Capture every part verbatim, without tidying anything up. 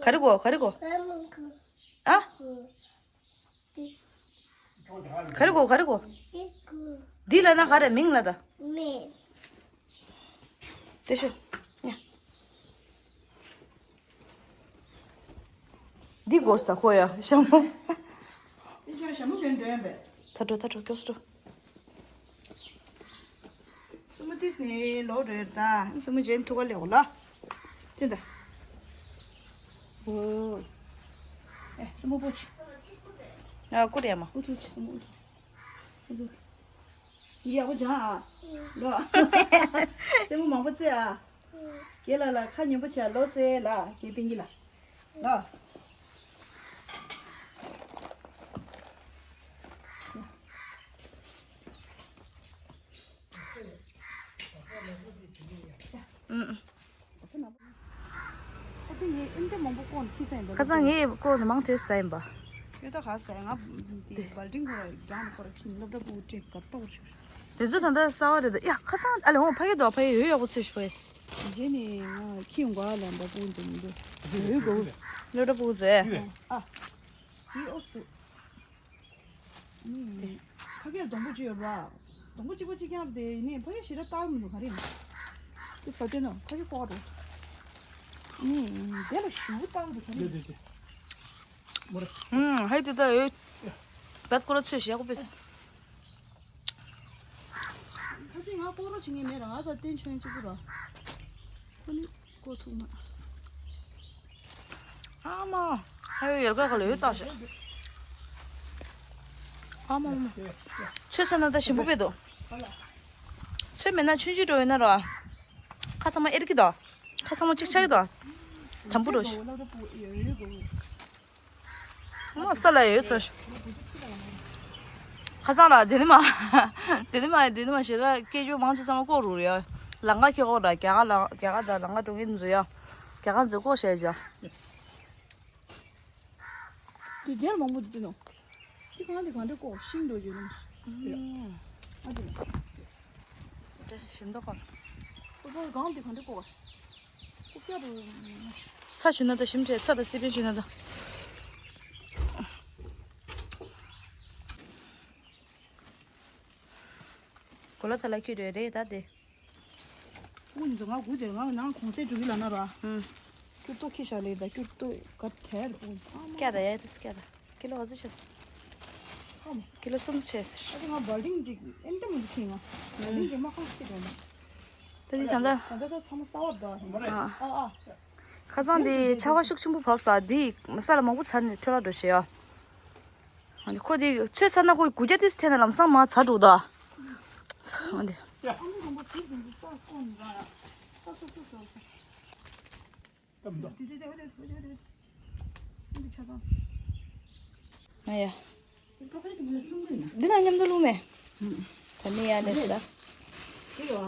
ག་རེ་གོ། ག་རེ་གོ། ཨ། ག་རེ་གོ། ག་རེ་གོ། འདི་ལ་ན་ག་རེ་མིང་ལ་ད། དེ་ཤོ། ཡ། འདི་གོ་ས་ཁོ་ཡ་ཞྭ་མོ། དེ་ཤོ་ཞྭ་མོ་གྱོན་འགྲོ་ཡ་པས། ད་འགྲོ་ད་འགྲོ། སྐྱོབས་སོ། སྲུ་མོ་ཏིས་ནི་ལོག་འགྲོ་ཡོད་ད། སྲུ་མོ་ཇེན་ཐུག་ག་ལེགས་ལ། དེ་ད། ཨོ། ཨེ་སྲུ་མོ་པོ་ཆི། ཨ་ཀུ་རེ་མ། ཨུ་ཐུ་ཆི་སྲུ་མོ་ཨུ་ཐུ། ཨུ་ཐུ། ཡག་པོ་ཅང་ཨ། ལོ། སྲུ་མོ་མང་པོ་བཙལ་ཨ། རྒན་ལགས་ལ་ཁ་ཉན་པོ་བྱས་ལོ་སེ་ལ་རྒན་པིན་གི་ལ། ལོ། ཨུ། ཁ་སང་ངས་ཨིན་དྲ་མང་པོ་བཀོག་ནས་ཁྱེར་ས་ཡིན་ད། ཁ་སང་ངས་བཀོག་ནས་མང་ཆེ་ཟ་ཡིན་པ། ཡོད་ད་ག་ཟ་ཡིན། ང་དེ་བལ་ཏིང་ཁོ་ར་རྒྱང་ནས་ཁོ་ར་ཁྱིམ་སློབ་གྲྭ་ཕྲུ་གུ་སྤྲད་ག་ཏོག་ཆུ། དེ་ཚོ་ད་ལྟ་གསར་བ་རེད་ད། ཡ་ཁ་སང་ཨ་ལེ་འོང་ཕ་གི་འདུག་ཕ་གི་ཡོད་ཡག་པོ་ཚོད་ཤིག་ཕ་གི། རྗེས་ནས་ང་ཁྱི་ཡོང་ག་ལ་འདྲ་པོ་འདུག་མི་འདུག་ཡོད་གོ། སློབ་གྲྭ་ཕྲུ་གུ་ཚོས། ཨ། ཡི་ཨོ་སུ། ཕ་གིར་སྡོང་པོ་གཅིག་ཡོད་ར། སྡོང་པོ་གཅིག་པོ་གཅིག་རྐྱང་དེ་ནི་ཕ་གིར་ཞེ་དྲག་བཏགས་མི་འདུག་ག་རེ་ཡིན། དེ་ག་དེ་ནོ་ཕ་གིར་ཀོག་རེད། ནི་དེ་ལ་ཞུ་བཏགས་འདུག་ག་རེ་ཡིན། ཧུམ་ཧའི་དེ་ད་ཡོད། བད་ཀོ་ར་ཚོས་ཞེ་ཡག་པོ་པེ། ཁ་སང་ང་ཀོག་རོགས་བྱེད་མཁན་མེད་ར། ང་ད་བསྟན་ཆོས་གཅིག་པུ་ར། ཁོ་ནི་ཀོག་ཐུབ་མ། ཨ་མ། ཧའི་ཡལ་ག་ག་ལ་ཡོད་ལྟ་ཞིག་ཨ་མ་མ། ཚོད་ཚ་ན་ད་ཞིམ་པོ་པེ་དོ། ཚོད་མེད་ན་ཆུང་ཆུང་འགྲོ་ཡོད་ན་ར། ཁ་ཚང་མ་ཨེར་གི་དོ། ཁ་ཚང་མ་གཅིག་ཆགས་ཡོད་དོ། དམ་པོ་འགྲོ་ཞིག་ཨ་མ་ས་ལ་ཡོད་ཚོ། ཁ་སང་ལ་དེ་ནི་མ། དེ་ནི་མ་དེ་ནི་མ་ཞེ་དྲག་སྐད་ཅོར་མང་ཆེ་ཚང་མ་ཀོག་རུ་རེད། ལང་ཀ་ཁེ་ཀོག་ར་རྒྱ་གར་ལ་རྒྱ་གར་དང་ལང་ཀ་འགྲོ་མཁན་ཚོ་ཡ། རྒྱ་གར་ཚོ་ཀོག་བཤད་ཅག་དེ་རྒྱལ་མང་པོ་འདུག་དེ་ནོ། དེ་གང་དེ་གང་འདྲ་ཀོག་ཤིང་འགྲོ་རྒྱུ་ནོ། ཨ་དེ་ལ། དེ་ཞིམ་འདུག་ག་ཨོ་པོ་གང་དེ་གང་འདྲ་ཀོག་ཚ་ཞུ་ན་ད་ཞིམ་ཆེ། ཚ་དང་སི་པན་ཞུ་ན་ད། གོ་ལ་ཐ་ལ་ཁྱོད་རེ་རེ་ད་དེ། ཨུ་ནི་ང་དགུ་དེར་ང་ནང་གོང་ཚད་འགྲོ་གི་ལ་ན་ར། ཨུ། ཀྱུར་ཏོ་ཁྱི་ཤ་ལེ་ད་ཀྱུར་ཏོ་ག་ཐེར་པོ། སྐྱ་ད་ཡ་དུ་སྐྱ་ད། ཀི་ལོ་ཨ་ཙི་ཤ། ཀི་ལོ་གསུམ་ཆེ་ཟེར། ཨ་ཙི་ང་བལ་ཏིང་ཅིག་ཨེན་ཏ་མི་འདུག་ཁྱི་ང་། བལ་ཏིང་ཅིག་མ་ཁང་སྐྱི་དོ་ན། ད་དེ་ད་ད། ད་ད་ད་ཚང་མ་ས་བར་ད། ཨ། ཨ་ཨ། ཁ་སང་དེ་ཆར་པ་ཤུགས་ཆེན་པོ་བབས་ས་དེ་ས་ལ་མང་པོ་ཚར་ནས་འཕྲོ་བརླག་འགྲོ་ཤེས་ཡ། ཨ་ནི་ཁོ་དེ་ཚོད་ཚ་ན་ཁོ་དགུ་བརྒྱ་དེ་ཐེན་ན་ལམ་སང་མ་ཚ་འགྲོ་ད། ཨ་ནི། ཨ་ཡ། འདི་ན་མཉམ་དུ་བླུགས་མེད། ད་ནི་ཡ་ནས་ད།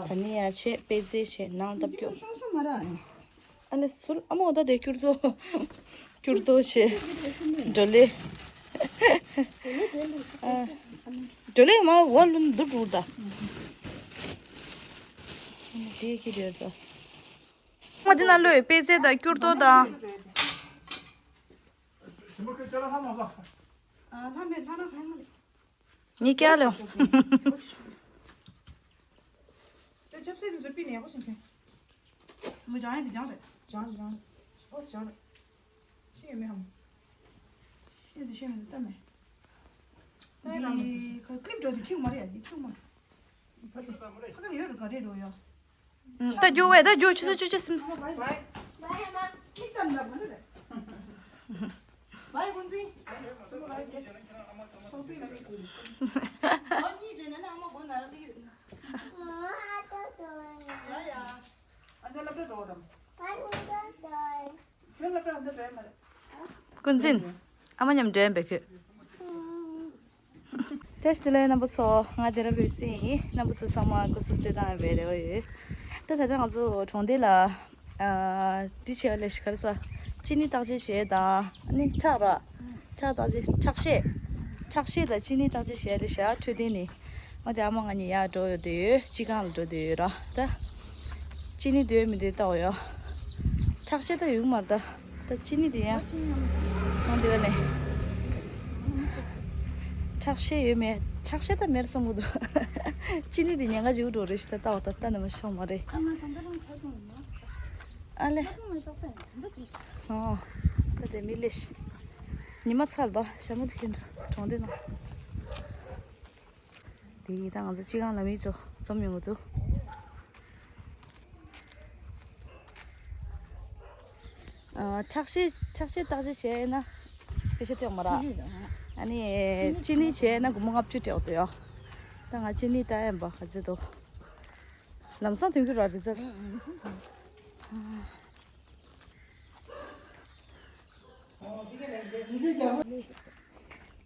ད་ནི་ཡ་ཆེ་པེ་ཙེ་ཆེ་ནང་ལྟབ་སྐྱོ། ཨ་ལེ་སུལ་ཨ་མོ་ད་དེ་ཀྱུར་ཏོ། ཀྱུར་ཏོ་ཆེ། འགྲོ་ལེ། འགྲོ་ལེ་མ་འོ་ལུན་དུ་འགྲུར་ད། དེ་ཁྱི་རེད་ད། ཨ་མ་དེ་ན་ལོས་པེ་ཙེ་དང་ཀྱུར་ཏོ་དང་། ངས་ཀྱ་ལེ། ཅབ་སེ་ནི་ཟུར་པི་ནས་ཧོ་ཞིང་ཁན། མོ་ཇང་ཡ་དི་ཇང་རེད། ཇང་ཇང་། ཨོ་ཇང་རེད། ཤེས་ཡོད་མེད་ཧམ། ཤེས་དུ་ཤེས་མི་འདུག་ལྟ་མེད། ད་ཡ་རང་མ་ཟེར། ཁ་ཀླིབ་འགྲོ་དུ་ཁྱུག་མ་རེད་ཡ་དི་ཁྱུག་མ། ཕ་ཚོ་ཕ་ཀ་ཡོད་རུ་ག་རེ་རོ་ཡ། ད་རྒྱུ་བས་ད་རྒྱུ་ཆུ་ཚོད་བཅུ་གཅིག་སིམ། བའི་བའི་ཡ་མ་མིག་ལྟ་འདབ་མ་རེད། བའི་ཀུན་གཟིགས། ཨ་གཉིས་བྱས་ན་ནི་ཨ་མ་དགོན་ན་ཡང་ལི་རེད། ཡ་ཡ། ཨ་ཅག་སློབ་གྲྭ་འགྲོ་རམ། ཁྱོད་སློབ་གྲྭ་འདི་འགྲོ་ཡ་མ་རེད། ཀུན་གཟིགས། ཨ་མ་མཉམ་འགྲོ་ཡ་འབད་ཁྱོད། བཀྲ་ཤིས་བདེ་ལེགས་རྣམ་པ་ཚོ། ང་རྒྱལ་རབས་འོད་ཟེར་ཡིན། རྣམ་པ་ཚོ་ཚང་མ་སྐུ་གཟུགས་གསལ་ཐང་ཡོད་པའི་རེ་བ་ཡོད། ད་ད་ལྟ་ང་ཚོ་གྲོང་སྡེ་ལ་ཨ་འདི་བྱས་པ་ལས་ག་རེ་ཟ། གཅིན་སྙི་བརྟག་དཔྱད་བྱས་དང་ཨ་ནི་ཁྲག་ར། ཁྲག་བརྟག་དཔྱད་ཁྲག་ཤེད། ཁྲག་ཤེད་དང་གཅིན་སྙི་བརྟག་དཔྱད་བྱས་ལས་ཞག་འཕྲོད་བསྟེན་ནི། ང་དེ་ཨ་མ་ང་གཉིས་ཡར་འགྲོ་ཡོད་དེ་ཡོད་སྤྱི་ཁང་ལ་འགྲོ་དེ་ཡོད་ར་ད། གཅིན་སྙི་འདོད་མི་འདོད་ལྟ་བ་ཡོད། ཁྲག་ཤེད་ད་ཡོད་མ་རེད་ད། ད་ཅི་ནི་དེ་ཡང་ཁོང་དེ་ག་ལས་ཁྲག་ཤེད་ཡོད་མེད། ཁྲག་ཤེད་ད་མེར་སོང་གི་འདུག་ཅི་ནི་དེ་ཉེན་ཁ་ཅིག་འགྲོ་རེད་ཤི། ད་ལྟ་བ་ད་ལྟ་ནི་མ་ཤོང་མ་རེད། ཨ་ལེ། ཨོ། ད་དེ་མི་ལེ་ཤི། ཉི་མ་ཚར་དོ་ཞྭ་མོ་དེ་ཁྱོད་གྲོང་སྡེ་ནང་། དེ་ཡིན་ད་ང་ཚོ་སྤྱི་ཁང་ལ་མི་ཚོ་འཛོམས་ཡོང་གི་འདུག་ཨ། ཁྲག་ཤེད་ཁྲག་ཤེད་བརྟག་དཔྱད་བྱས་ན་ཕལ་ཆེར་སྤྲད་མ་ར། ཨ་ནི་ཅི་ནི་བྱས་ན་སྒོར་མོ་ལྔ་བཅུ་སྤྲད་འདུག་ཡ། ད་ང་ཅི་ནི་ལྟ་ཡིན་པ་ག་ཚོད་འདུག་ལམ་སང་ཐོན་གྱི་ར་རེད་ཟེར།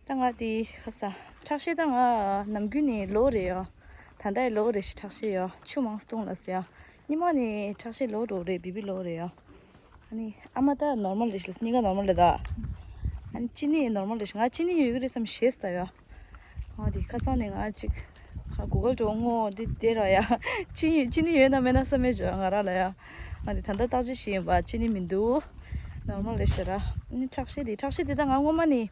ད་ང་དེ་ཁ་ས་ཁྲག་ཤེད་ད་ང་ནམ་རྒྱུན་ནས་ལོ་རེད་ཡ། ད་ལྟ་ཡི་ལོ་རེད་ཤི། ཁྲག་ཤེད་ཡ་ཆུ་མང་སྟོང་ལ་ཟེར་ཡ། སྔོན་མ་ནས་ཁྲག་ཤེད་ལོ་རོ་རེད། བི་བི་ལོ་རེད་ཡ། ཨ་ནི་ཨ་མ་ད་ནོར་མལ་རེད་ཤི། གཉིས་ཀ་ནོར་མལ་རེད་ད། ཨ་ནི་ཅི་ནི་ནོར་མལ་རེད་ཤི། ང་ཅི་ནི་ཡོད་ཀྱི་རེད་བསམ་ཤེས་ད་ཡ། ཨ་དེ་ཁ་ཚང་ནས་ང་ཅིག་ཁ་གུ་གལ་འགྲོ་ངོ་འདི་དེ་ར་ཡ། ཅི་ནི་ཅི་ནི་ཡོད་ན་མེད་ན་བསམ་མེད་བྱོས་ང་ར་ལ་ཡ། ང་དེ་ད་ལྟ་བརྟག་དཔྱད་བྱས་ཡིན་པ་ཅི་ནི་མི་འདུག་ནོར་མལ་རེད་ཤི་ར། ཨ་ནི་ཁྲག་ཤེད་དེ་ཁྲག་ཤེད་དེ་ད་ང་སྔོན་མ་ནས་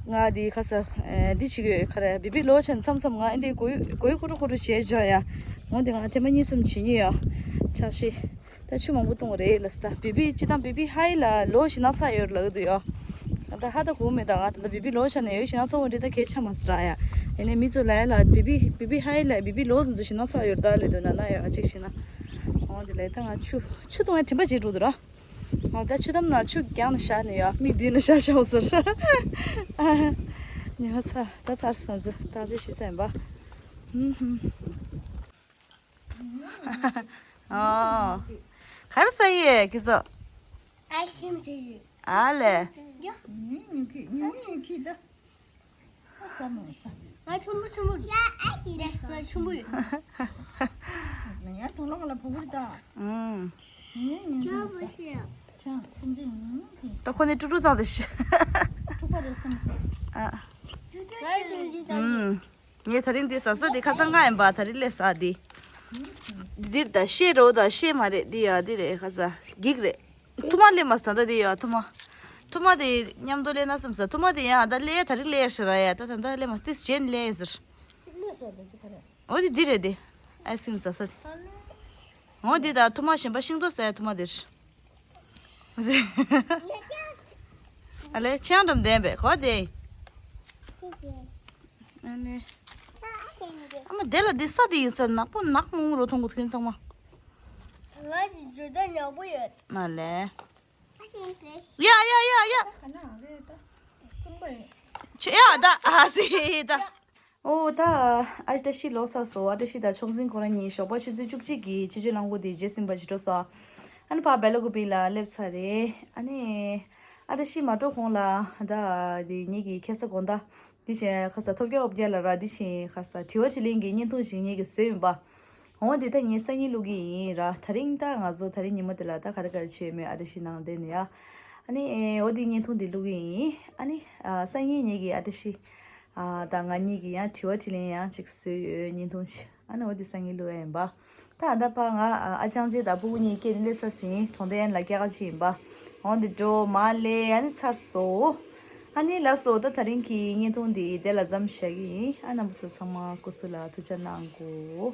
ང་དེ་ཁ་ས་ཨེ་འདི་བྱེད་ཀྱི་ཡོད་ཁ་ར། བི་བི་ལོ་ཆེན་མཚམས་མཚམས་ང་ཨེ་འདྲའི་གོས་གོས་ཁུ་རུ་ཁུ་རུ་བྱས་བྱོས་ཡ། འོན་ཏེ་ང་ཐེངས་མ་གཉིས་གསུམ་བྱེད་མྱོང་ཡ། ཁྲག་ཤེད། ད་ཆུ་མང་པོ་བཏུང་བ་རེད་ལ་ས། ད་བི་བི་སྤྱི་བཏང་བི་བི་ཧའི་ལ་ལོ་བཞི་ནང་ཚ་ཡོད་ལབ་ཀྱི་འདུག་ཡ། ད་ཧ་ད་གོ་མེད། ད་ང་ད་ལྟ་བི་བི་ལོ་ཆ་ནས་ཡོད་བཞི་ནང་ཚ་བོ་འདི་ད་གལ་ཆ་མ་སི་ར་ཡ། ཡིན་ནའི་མི་ཚོ་ལ་ཡ་ལ་བི་བི་བི་བི་ཧའི་ལ་བི་བི་ལོ་དེ་ཚོ་བཞི་ནང་ཚ་ཡོད་ད་ལབ་འདུག་ན་ན་ཡ་གཅིག་བྱས་ན། འོ་དེ་ལས་ད་ང་ཆུ་ཆུ་བཏུང་བའི་དྲན་པ་བརྗེད་འགྲོ་འདུག་ར། འོ་ད་ཆུ་དམ་ན་ཆུ་རྒྱང་ན་བཞག་ནས་ཡ་མིག་མདུན་ན་བཞག་བཞག་ཟེར། ཉི་མ་ཚ་ད་ཚར་སོང་ཚེ་ད་ཅི་བྱེད་ས་ཡིན་པ། ཧུམ་ཧུམ། ཨོ། ག་རེ་ཟ་ཡི་ཁྱེད་ཚོ། ཨའི་སི་ཁྲིམ་ཟ་ཡི། ཨ་ལེ། ཡ། ཉུང་ཉུང་ཁྱི་ཉུང་ཉུང་ཁྱི་ད། ཨ་ཟ་མོ་ཟ། ང་ཆུང་པོ་ཆུང་པོ། ཡ་ཨ་ཞི་རེད། ང་ཆུང་པོ་ཡོད། ང་ཡ་དུང་ལོག་ལ་བུ་གུར་ད། ཨུམ། ཉུང་ཉུང་ཁྱི་ཆུང་པོ་ཟ། ཞིག་ཆང་ཁྱིམ་ཚེས་ཉུང་ཉུང་ཁྱི། ད་ཁོ་ནི་ཀྲུ་ཀྲུ་ད་དེ་ཤི། ཐུག་པ་རེད་བསམ་སོང་། ཨ། ང་ཡི་དུང་ལི་ད་ཡིན། ཨུམ། ངས་ད་རིང་འདི་ཟ་ས་འདི་ཁ་སང་ང་ཡིན་པ་ད་རིང་ལས་ཟ་འདི། འདིར་ད་ཤེས་རོ་ད་ཤེས་མ་རེད་འདི་ཡ་འདི་རེད་ཁ་ས་འགྱིག་རེད། ཐུ་མ་ལས་མ་ཟ་ད་འདི་ཡ་ཐུ་མ། ཐུ་མ་དེ་མཉམ་དུ་ལས་ན་བསམ་ས་ཐུ་མ་དེ་ཡ་ད་ལས་ད་རིང་ལས་ཤི་ར་ཡ་ད་ད་ད་ལས་མ་སྟེ་རྗེས་ནས་ལས་ཟེར། འོ་འདི་འདི་རེད་འདི། ཨའི་སི་ཁྲིམ་ཟ་ས་དེ། འོ་འདི་ད་ཐུ་མ་གཞན་པ་ཤིང་ཏོག་ཟ་ཡ་ཐུ་མ་དེ་རེད། ཨ་ལེ་ཆང་འགྲམ་ལྡན་པས་གོ་དེ། ཨ་ནི། ཨ་མ་དེ་ལ་འདི་ས་དེ་ཡིན་ས་ནག་པོ་ནག་མོ་རོ་མཐོང་གོ་ཁྱོད་ཚང་མ། ང་གི་ཇོ་ད་ཉག་པོ་ཡོད། ཨ་ལེ། ཡ་ཡ་ཡ་ཡ། ཁྱོད་ཡ་ད་ཨ་སི་ད། ཨོ་ད་ཨ་བཀྲ་ཤིས་ལོ་གསར་སོ། ཨ་བཀྲ་ཤིས་དང་ཕྱོགས་འཛིན་ཁོ་རང་གཉིས་ཞོགས་པ་ཆུ་ཚོད་བཅུ་གཅིག་གི་ཕྱི་ཕྱི་ལང་གོ་དེ་རྗེས་ཟིན་པ་ཇི་འགྲོ་སོ། ཨ་ནི་ཕ་སྦེ་ལ་གུ་པི་ལ་སླེབས་ཚར་རེད། ཨ་ནི་ཨ་བཀྲ་ཤིས་མ་འགྲོ་གོང་ལ་ད་དེ་ངེད་ཀྱི་ཁ་ས་དགོང་ད་དེ་བཞིན་ཁ་ས་ཐོབ་རྒྱལ་འོབ་རྒྱལ་ལ་ར་དེ་བཞིན་ཁ་ས་དྲི་བ་དྲིས་ལན་གྱི་བརྙན་ཐུང་ཞིག་ངེད་ཀྱི་བཟོས་ཡིན་པ། འོ་དེ་ད་ངས་སང་ཉིན་བླུག་གི་ཡིན་ར། ད་རིང་ད་ང་ཚོ་ད་རིང་ཉིན་མོ་དེ་ལ་ད་ག་རེ་ག་རེ་བྱས་མེད་ཨ་བཀྲ་ཤིས་ནང་བསྡད་ནས་ཡ། ཨ་ནི་འོ་དེ་བརྙན་ཐུང་དེ་བླུག་གི་ཡིན། ཨ་ནི་སང་ཉིན་ངེད་ཀྱི་ཨ་བཀྲ་ཤིས། ཨ་ད་ང་གཉིས་ཀྱིས་ཡང་དྲི་བ་དྲིས་ལན་ཡང་ཅིག་བཟོས་ཡོད་བརྙན་ཐུང་ཞིག་ཨ་ནི་འོ་དེ་སང་ཉིན་བླུག་ཡ་ཡིན་པ། ད་ཨ་ད་ཕ་ང་ཨ་ཅང་ཅེ་དང་སྤུ་གུ་གཉིས་སྐྱེལ་ནས་སླེབས་ས་ཟིན་གྲོང་སྡེ་ཡན་ལ་སྐྱེལ་ག་ཅིག་ཡིན་པ། འོ་འདི་འགྲོ་མ་ལེ་ཨ་ནི་ཚར་སོ། ཨ་ནི་ལགས་སོ་ད་ད་རིང་གི་བརྙན་ཐུང་འདི་དེ་ལ་མཚམས་བཞག་གི་ཡིན། ཨ་རྣམ་པ་ཚོ་ཚང་མ་སྐུ་གཟུགས་ལ་ཐུགས་ཅག་གནང་གོ།